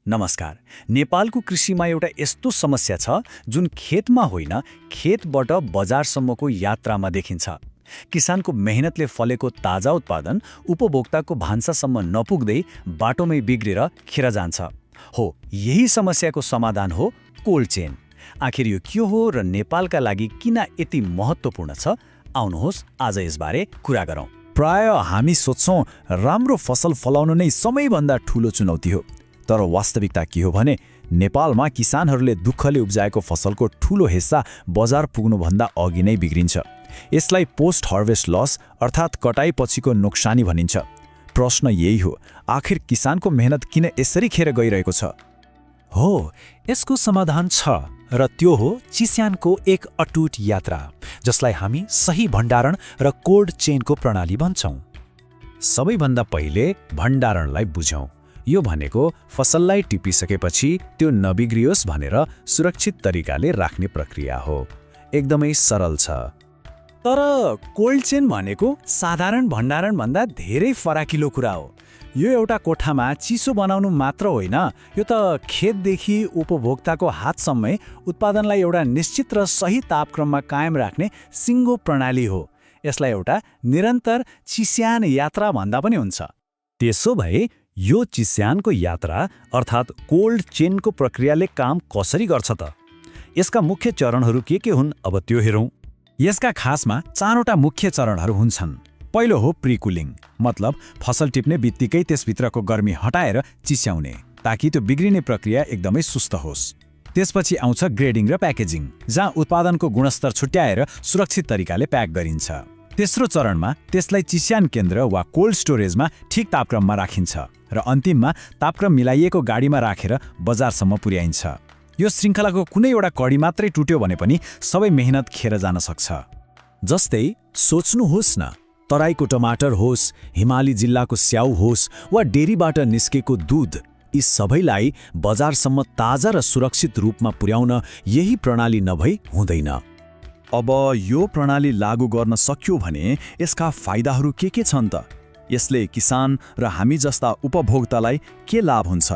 नमस्कार। नेपालको कृषिमा एउटा यस्तो समस्या छ जुन खेतमा होइन, खेतबाट बजारसम्मको यात्रामा देखिन्छ। किसानको मेहनतले फलेको ताजा उत्पादन उपभोक्ताको भान्सासम्म नपुग्दै बाटोमै बिग्रेर खेर जान्छ। हो, यही समस्याको समाधान हो कोल्ड चेन। आखिर यो के हो र नेपालका लागि किन यति महत्त्वपूर्ण छ? आउनुहोस् आज यसबारे कुरा गरौँ। प्रायः हामी सोच्छौँ राम्रो फसल फलाउनु नै सबैभन्दा ठूलो चुनौती हो। तर वास्तविकता के हो भने नेपालमा किसानहरूले दुःखले उब्जाएको फसलको ठूलो हिस्सा बजार पुग्नुभन्दा अघि नै बिग्रिन्छ। यसलाई पोस्ट हार्वेस्ट लस अर्थात् कटाइपछिको नोक्सानी भनिन्छ। प्रश्न यही हो, आखिर किसानको मेहनत किन यसरी खेर गइरहेको छ? हो, यसको समाधान छ र त्यो हो चिस्यानको एक अटुट यात्रा, जसलाई हामी सही भण्डारण र कोल्ड चेनको प्रणाली भन्छौँ। सबैभन्दा पहिले भण्डारणलाई बुझौँ। यो भनेको फसललाई टिपिसकेपछि त्यो नबिग्रियोस् भनेर सुरक्षित तरिकाले राख्ने प्रक्रिया हो। एकदमै सरल छ। तर कोल्ड चेन भनेको साधारण भण्डारणभन्दा धेरै फराकिलो कुरा हो। यो एउटा कोठामा चिसो बनाउनु मात्र होइन, यो त खेतदेखि उपभोक्ताको हातसम्मै उत्पादनलाई एउटा निश्चित र सही तापक्रममा कायम राख्ने सिङ्गो प्रणाली हो। यसलाई एउटा निरन्तर चिस्यान यात्रा भन्दा पनि हुन्छ। त्यसो भए यो चिस्यानको यात्रा अर्थात् कोल्ड चेनको प्रक्रियाले काम कसरी गर्छ त? यसका मुख्य चरणहरू के हुन्, अब त्यो हेरौँ। यसका खासमा 4वटा मुख्य चरणहरू हुन्छन्। पहिलो हो प्रिकुलिङ, मतलब फसल टिप्ने बित्तिकै त्यसभित्रको गर्मी हटाएर चिस्याउने, ताकि त्यो बिग्रिने प्रक्रिया एकदमै सुस्त होस्। त्यसपछि आउँछ ग्रेडिङ र प्याकेजिङ, जहाँ उत्पादनको गुणस्तर छुट्याएर सुरक्षित तरिकाले प्याक गरिन्छ। तेस्रो चरणमा त्यसलाई चिस्यान केन्द्र वा कोल्ड स्टोरेजमा ठिक तापक्रममा राखिन्छ र अन्तिममा तापक्रम मिलाइएको गाडीमा राखेर बजारसम्म पुर्याइन्छ। यो श्रृङ्खलाको कुनै एउटा कडी मात्रै टुट्यो भने पनि सबै मेहनत खेर जान सक्छ। जस्तै सोच्नुहोस् न, तराईको टमाटर होस्, हिमाली जिल्लाको स्याउ होस् वा डेरीबाट निस्केको दूध, यी सबैलाई बजारसम्म ताजा र सुरक्षित रूपमा पुर्याउन यही प्रणाली नभई हुँदैन। अब यो प्रणाली लागू गर्न सक्यो भने यसका फाइदाहरू के छन् त? यसले किसान र हामी जस्ता उपभोक्तालाई के लाभ हुन्छ?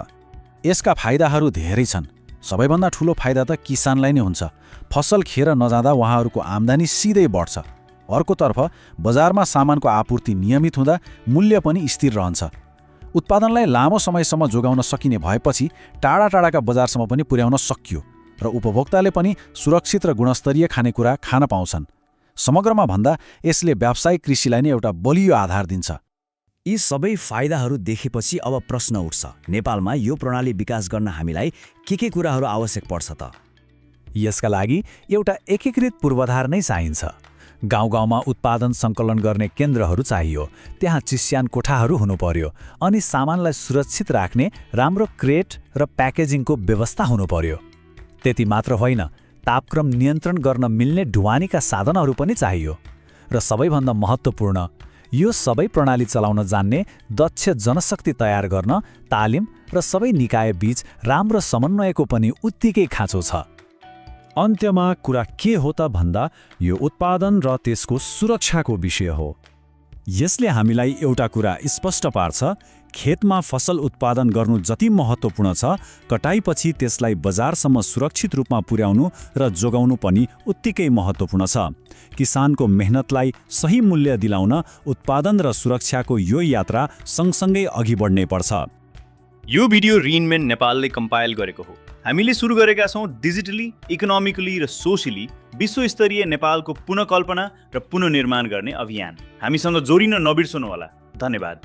यसका फाइदाहरू धेरै छन्। सबैभन्दा ठूलो फाइदा त किसानलाई नै हुन्छ। फसल खेर नजाँदा उहाँहरूको आम्दानी सिधै बढ्छ। अर्कोतर्फ बजारमा सामानको आपूर्ति नियमित हुँदा मूल्य पनि स्थिर रहन्छ। उत्पादनलाई लामो समयसम्म जोगाउन सकिने भएपछि टाढा टाढाका बजारसम्म पनि पुर्याउन सकियो र उपभोक्ताले पनि सुरक्षित र गुणस्तरीय खानेकुरा खान पाउँछन्। समग्रमा भन्दा यसले व्यावसायिक कृषिलाई नै एउटा बलियो आधार दिन्छ। यी सबै फाइदाहरू देखेपछि अब प्रश्न उठ्छ, नेपालमा यो प्रणाली विकास गर्न हामीलाई के कुराहरू आवश्यक पर्छ त? यसका लागि एउटा एकीकृत पूर्वाधार नै चाहिन्छ। गाउँ-गाउँमा उत्पादन सङ्कलन गर्ने केन्द्रहरू चाहियो, त्यहाँ चिस्यान कोठाहरू हुनु पर्यो, अनि सामानलाई सुरक्षित राख्ने राम्रो क्रेट र प्याकेजिङको व्यवस्था हुनु पर्यो। त्यति मात्र होइन, तापक्रम नियन्त्रण गर्न मिल्ने ढुवानीका साधनहरू पनि चाहियो। र सबैभन्दा महत्त्वपूर्ण, यो सबै प्रणाली चलाउन जान्ने दक्ष जनशक्ति तयार गर्न तालिम र सबै निकाय बीच राम्रो समन्वयको पनि उत्तिकै खाँचो छ। अन्त्यमा कुरा के हो त भन्दा यो उत्पादन र त्यसको सुरक्षाको विषय हो। यसले हामीलाई एउटा कुरा स्पष्ट पार्छ, खेतमा फसल उत्पादन गर्नु जति महत्त्वपूर्ण छ, कटाइपछि त्यसलाई बजारसम्म सुरक्षित रूपमा पुर्याउनु र जोगाउनु पनि उत्तिकै महत्त्वपूर्ण छ। किसानको मेहनतलाई सही मूल्य दिलाउन उत्पादन र सुरक्षाको यो यात्रा सँगसँगै अघि बढ्नै पर्छ। यो भिडियो रिनमेन नेपालले कम्पाइल गरेको हो। हामीले सुरु गरेका छौँ डिजिटली, इकोनोमिकली र सोशली विश्वस्तरीय नेपालको पुनःकल्पना र पुनर्निर्माण गर्ने अभियान। हामीसँग जोडिन नबिर्सनुहोला। धन्यवाद।